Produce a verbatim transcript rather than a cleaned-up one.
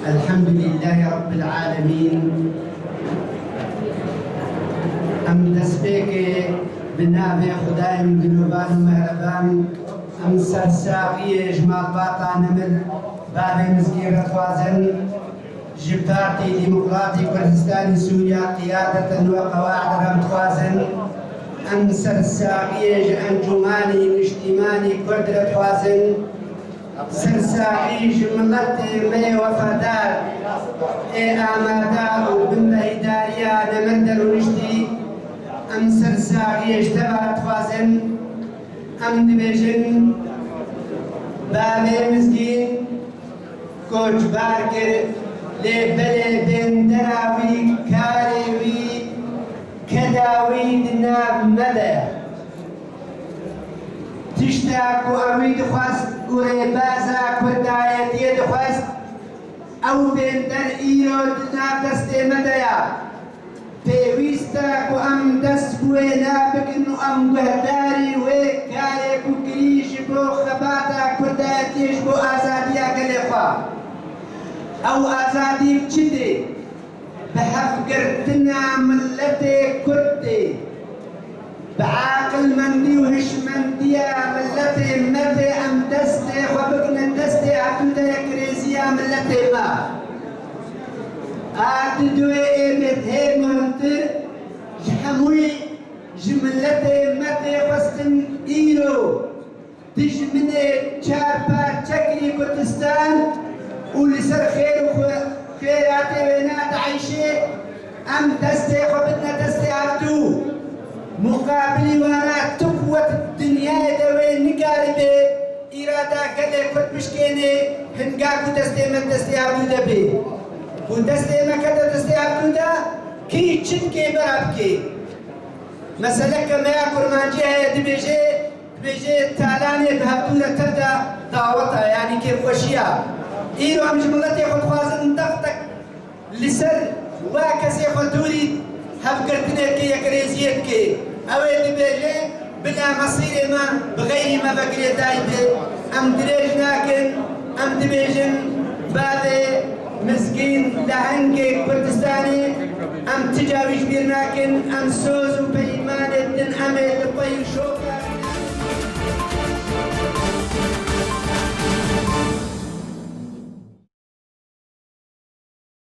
Elhamdulîllahî Rabbil Alemîn. Em destpêkê bi navê Xwedayê min dilovan û mehreban, em sersaxiyê ji malbata nemir bavê Mizgîn re dixwazin. Ji Partî Demokratî Kurdistanî Sûriya qiyadeten we qewaid re em dixwazin. Em sersaxiyê ji Encûmanî Niştîmanî Kurd re dixwazin. Sersaxî ji miletê me yê wefadar ê amade û bin behîdariya nemir derûniştî. Em sersaxiyê ji te ve re dixwazin. Em dibêjin, bavê Mizgîn koçbar kir, lê belê bêndera wî, karê wî, keda wî di nav me de ye. Tişta ku ewî dixwest û rêbaza kurdayetiyê dixwest, ew bênder îro di nav destê me de ye. Pêwîst e ku em dest bi wêna bikin û em guhdarî wê karê ku kirî ji bo xebata kurdayetiyê, ji bo azadiya gelê xwe. Ew azadî çi tê? Bi hevgirtina miletê Kurd tê. Bi aqilmendî û hişmendiya miletê me tê em destê xwe bikine destê hevdû de yekrêziya miletê me. A didoyê ê hê muhimtir ji hemûyî ji miletê me tê xwestin îro dijminê çar parçe kirî Kurdistan û li ser xêr û xwe-, xêratê wêna DAIŞê em destê xwe bidine destê hevdû. Muqabilî wana tu quwet dinyayê de wê nikaribe îrada gelê Kurd bişkêne, hinga ku destê me destê hevdû de bê. Ku destê me kete destê hevdû de, kî çi dikê bera bikê. Meseleke me ya kurmancî heye, dibêje, dibêje talanê bi hevdû re tev de dawet e, yanî kêfxweşî ye. Îro em ji miletê xwe dixwazin deq deq li ser wa kesê xwe dûrî hevgirtinekê yekrêziyê dike. Ew ê dibêje, bila mesîrê me bi xeyrî me ve girêdayî be. Em dirêj nakin, em dibêjin, bavê Mizgîn lehengê Kurdistanê, em ti carî ji bîr nakin, em soz û peymanê din em ê li pey û şoka